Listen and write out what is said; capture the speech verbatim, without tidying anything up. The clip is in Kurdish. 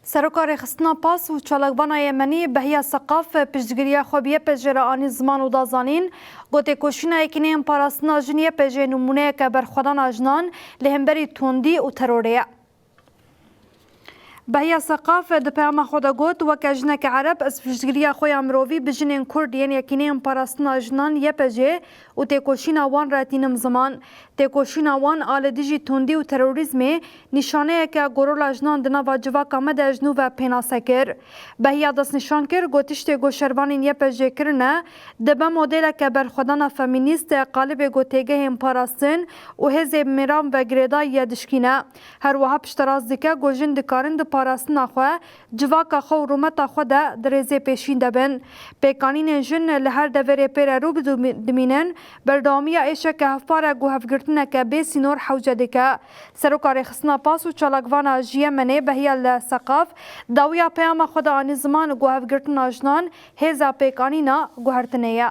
Seroka Rêxistina Pas û Çalakvana Yemenî Behiya Seqaf piştgiriya xwe bi Y P G re anî ziman û da zanîn, got, têkoşîna Yekîneyên Parastina Jin Y P G nimûneyeke berxwedana jinan li hemberî tundî û terorê ye. Behiya Seqaf di peyama xwe de got, weke jineke Ereb ez piştgiriya xwe ya mirovî bi jinên Kurd yên Yekîneyên Parastina Jinan Y P G û têkoşîna wan re tînim ziman. Têkoşîna wan a li dijî tundî û terorîzmê nîşaneyeke ku rola jinan di nava civaka me de ji nû ve pênase kir. Behiya destnîşan kir, got, tiştê ku şervanên Y P G kirine, dibe modeleke berxwedana femînîst, qalibê ku têgehên parastin û hêzê mêran ve girêdayî ye dişkîne. Her wiha pişterast dike ku jin dikarin di parastina xwe, civaka xwe û rûmeta xwe de di rêzê pêşîn de bin. Pêkanînên jin li her deverê pê re rû bi rû dimînin, berdewamiya êşeke hevpar e ku hevgirtineke bê sînor hewce dike. Seroka Rêxistina Pas û Çalakvana ji Yemenê Behiya li Seqaf dawiya peyama xwe de anî ziman ku hevgirtina jinan hêza pêkanîna guhertinê ye.